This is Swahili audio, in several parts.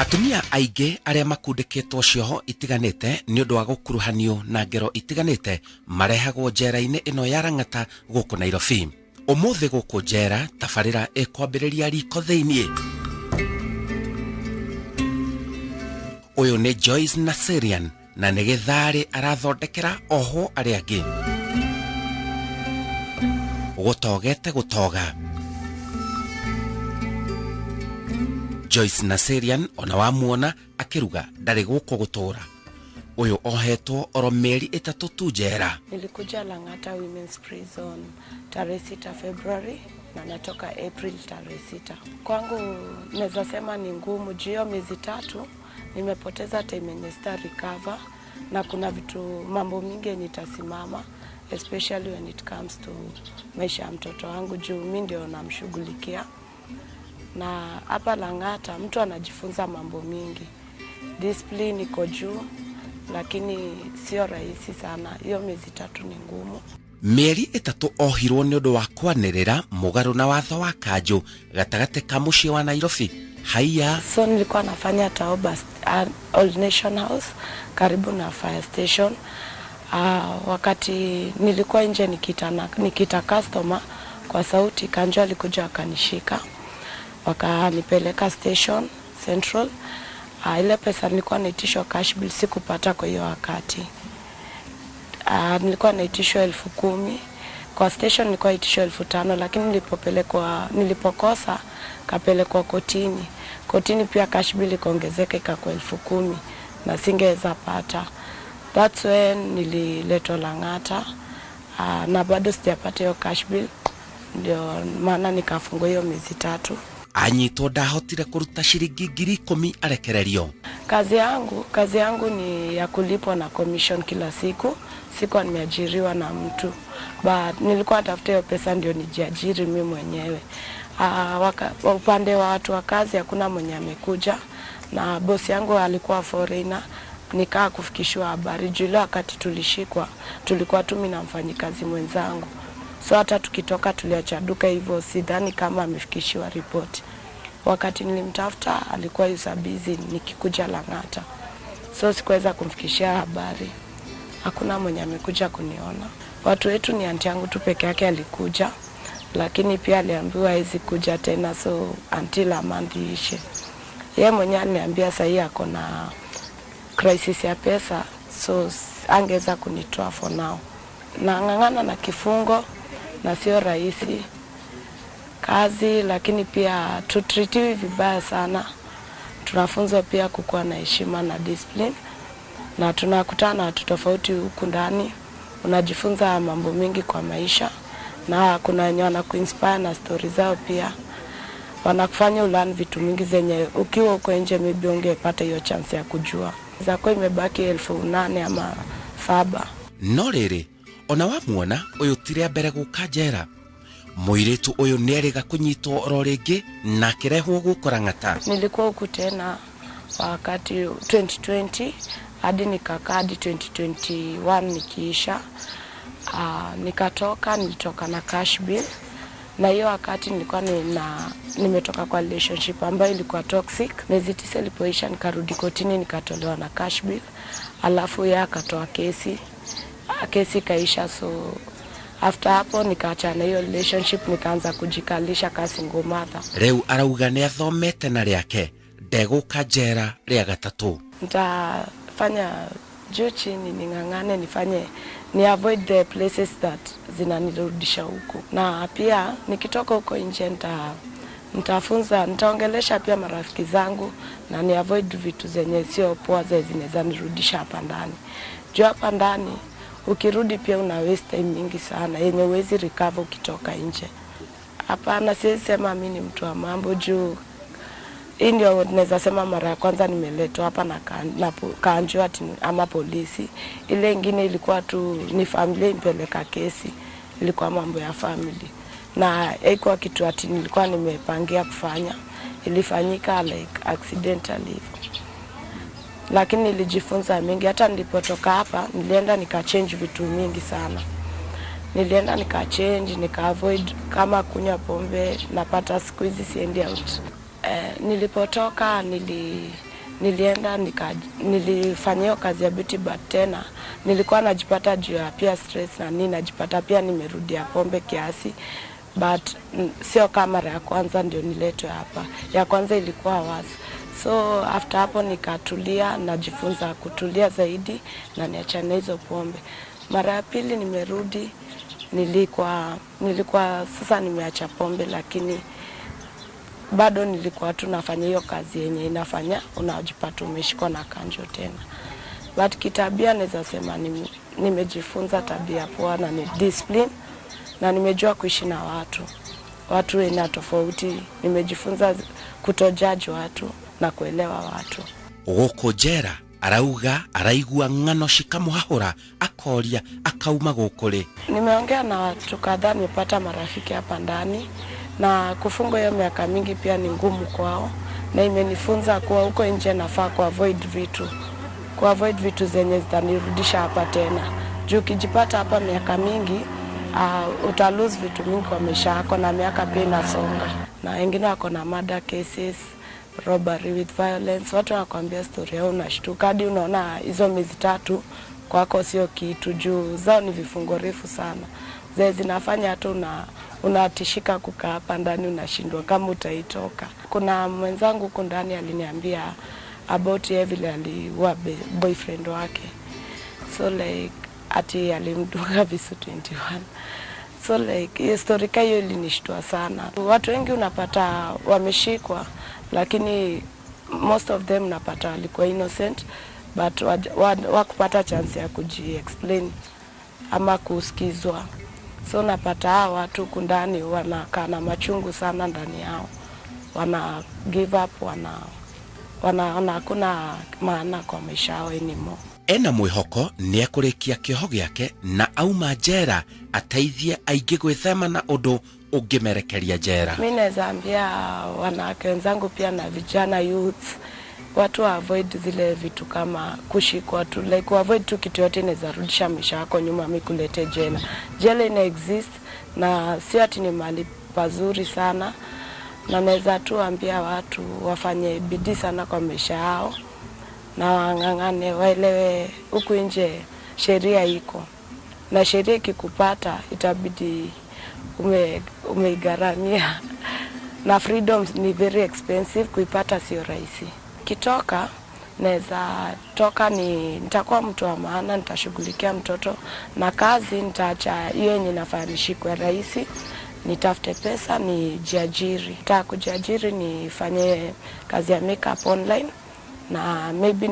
Atumia aingĩ arĩa makundĩkĩtwo cioho itiganĩte nĩ ũndũ wa gũkuruhanio na ngero itiganĩte marehagwo njera-inĩ ĩno ya Lang'ata gũkũ Nairobi. Ũmũthĩ gũkũ njera tabarĩra ĩkwambĩrĩria riko thĩiniĩ. Ũyũ nĩ Joyce Naserian na nĩ gĩtharĩ arathondekera ohwo arĩa angĩ. Gũtogete gũtoga. Joyce Naserian ona wamuona akiruga ndarĩ gũkũ gũtũra. Ũyũ ohetwo oro mĩeri 3 tu njera. Nilikuja Lang'ata Women's Prison tarehe 6 February na natoka April tarehe 6. Kwangu naweza sema ni ngumu juu hiyo miezi 3 nimepoteza time yenye sita recover na kuna vitu mambo mingi yenye itasimama, especially when it comes to maisha ya mtoto wangu juu mimi ndio namshughulikia. Na hapa Lang'ata mtu anajifunza mambo mingi. Discipline iko juu lakini sio rahisi sana. Hiyo miezi 3 ni ngumu. Mĩeri 3 ohirwo nĩ ũndũ wa kwanĩrĩra mũgarũ na watho wa kanjũ gatagatĩ ka mũciĩ wa Nairobi. Haiya. So nilikuwa nafanya Tao Old Nation House karibu na fire station. Wakati nilikuwa nje nikita customer kwa sauti, kanjo alikuja akanishika. Wakanipeleka station Central. Ile pesa nilikuwa naitishwa cash bill sikupata kwa hiyo wakati. Nilikuwa naitishwa 10,000. Kwa station nilikuwa naitishwa 5,000, lakini nilipokosa kapelekwa kotini. Kotini pia cash bill ikaongezeka ikakuwa 10,000 na singeweza pata. That's when nililetwa Lang'ata. Na bado sijapata hiyo cash bill, ndio maana nikafungwa hiyo miezi 3. Anyitwo ndahotire kuruta shilingi 10,000 arekererio. Kazi yangu ni ya kulipwa na commission kila siku. Sikuwa nimeajiriwa na mtu. But nilikuwa natafuta hiyo pesa ndio nijiajiri mimi mwenyewe. Upande wa watu wa kazi hakuna mwenye amekuja, na bosi yangu alikuwa foreigner. Nikaa kufikishwa habari juu ile wakati tulishikwa tulikuwa tu mimi na mfanyikazi mwenzangu. So hata tukitoka tuliacha duka hivyo, sidhani kama amefikishiwa ripoti. Wakati nilimtafuta alikuwa yusa busy nikikuja Lang'ata. So sikuweza kumfikishia habari. Hakuna mwenye amekuja kuniona. Watu wetu ni anti yangu tu peke yake alikuja, lakini pia aliambiwa hawezi kuja tena so until a month iishe. Yeye mwenyewe aliniambia sasa ako na crisis ya pesa, so angeweza kunitoa for now. Nang'ang'ana na kifungo na sio rahisi kazi, lakini pia tutritiwi vibaya sana. Tunafunzwa pia kukuwa na heshima na discipline, na tunakutana na watu tofauti huku ndani. Unajifunza mambo mingi kwa maisha, na kuna wenye wanakuinspire na story zao pia. Wanakufanya ulearn vitu mingi zenye ukiwa uko nje maybe ungepata hiyo chance ya kujua. Zako imebaki 8,000 ama 7. No rĩrĩ, ona wamuona ũyũ ti rĩa mbere gũka njera. Mũirĩtu ũyũ nĩerĩga kũnyitwo oro rĩngĩ na akĩrehwo gũkũ Lang'ata. Nilikuwa huku tena wakati 2020 hadi nikakaa hadi 2021 nikiisha. Nikatoka, nilitoka na cash bill. Na hiyo wakati nilikuwa nimetoka kwa relationship ambayo ilikuwa toxic. Miezi 9 ilipoisha nikarudi kotini nikatolewa na cash bill. Alafu yeye akatoa kesi. Kesi kaisha, so after hapo nikaachana hiyo relationship, nikaanza kujikalisha kasi single mother. Rĩu arauga nĩ athomete na rĩake ndegũka njera rĩa gatatũ. Nitafanya juu chini, ning'ang'ane, nifanye ni avoid the places that zinanirudisha huku. Na pia nikitoka huko nje nitafunza, nitaongelesha pia marafiki zangu na ni avoid vitu zenye sio poa zenye zinaweza nirudisha hapa ndani. Juu hapa ndani ukirudi pia una waste time mingi sana yenye huwezi recover ukitoka nje. Hapana, siwezi sema mimi ni mtu wa mambo juu hii ndio naweza sema mara ya kwanza nimeletwa hapa na kanjo ama polisi. Ile ingine ilikuwa tu ni familia impeleka kesi, ilikuwa mambo ya family. Na haikuwa kitu ati nilikuwa nimepangia kufanya, ilifanyika like accidentally hivyo. Lakini nilijifunza mingi. Hata nilipotoka hapa nilienda nikachange vitu mingi sana. Nilienda nikachange, nika-avoid kama kunywa pombe, napata siku hizi siendi out. Nilipotoka Nilienda nilifanya hiyo kazi ya beauty, but tena nilikuwa najipata juu ya pia stress na nini, najipata pia nimerudia pombe kiasi, but sio kama mara ya kwanza ndio niletwe hapa. Ya kwanza ilikuwa worse. So after hapo nikatulia, najifunza kutulia zaidi na niachane hizo pombe. Mara ya pili nimerudi, nilikuwa sasa nimeacha pombe, lakini bado nilikuwa tu nafanya hiyo kazi yenye inafanya unajipata umeshikwa na kanjo tena. But kitabia naweza sema nimejifunza tabia poa na ni discipline, na nimejua kuishi na watu aina tofauti. Nimejifunza kutojudge watu na kuelewa watu. Gũkũ njera arauga araigua ng'ano cikamuhahũra, akoria akauma gũkũ rĩ. Nimeongea na watu kadhaa, nimepata marafiki hapa ndani, na kufungwa hiyo miaka mingi pia ni ngumu kwao, na imenifunza kuwa huko nje nafaa kuavoid vitu zenye zitanirudisha hapa tena. Juu ukijipata hapa miaka mingi, uta lose vitu mingi kwa maisha yako, na miaka pia inasonga. Na wengine wako na murder cases, robbery with violence. Watu wanakuambia story yao, unashtuka hadi unaona hizo miezi 3 kwako sio kitu, juu zao ni vifungo refu sana. Zile zinafanya hata unatishika kukaa hapa ndani, unashindwa kama utaitoka. Kuna mwenzangu huko ndani aliniambia about yeye vile aliua boyfriend wake. So like ati alimdunga visu 21. So like hiyo story hiyo ilinishtua sana. Watu wengi unapata wameshikwa, lakini most of them unapata walikuwa innocent, but wakupata chance ya kuji-explain ama kusikizwa. So unapata hawa watu huku ndani wanakaa na machungu sana ndani yao, wana give up, wanaona hakuna maana kwa maisha yao anymore. Ena mwĩhoko nĩ ekũrĩkia kĩoho gĩake na auma njera ateithie aingĩ gwĩthema na ũndũ ũngĩmerekeria njera. Mimi naweza ambia wanawake wenzangu pia na vijana youth, watu wa avoid zile vitu kama kushikwa tu, like avoid tu kitu yote inaweza rudisha maisha yako nyuma, mimi kulete jela. Jela ina exist na sio ati ni mahali pazuri sana, na naweza tu ambia watu wafanye bidii sana kwa maisha yao na wang'ang'ane, waelewe huku nje sheria iko, na sheria ikikupata itabidi umeigharamia, na freedom ni very expensive, kuipata sio rahisi. Kitoka naweza toka nitakuwa mtu wa maana, nitashughulikia mtoto na kazi, nitaacha hiyo yenye nafanya nishikwe rahisi, nitafute pesa nijiajiri. Nitaka kujiajiri nifanye kazi ya makeup online, na maybe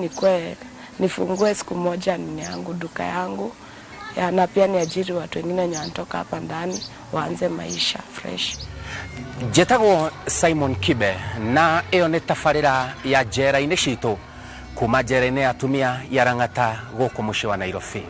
nifungue siku moja nini yangu, duka yangu ya, na pia niajiri watu wengine wenye wanatoka hapa ndani waanze maisha fresh. Njetagwo Simon Kibe, na ĩyo nĩ tabarĩra ya njera-inĩ citũ kuma njera-inĩ ya atumia ya Lang'ata gũkũ mũciĩ wa Nairobi.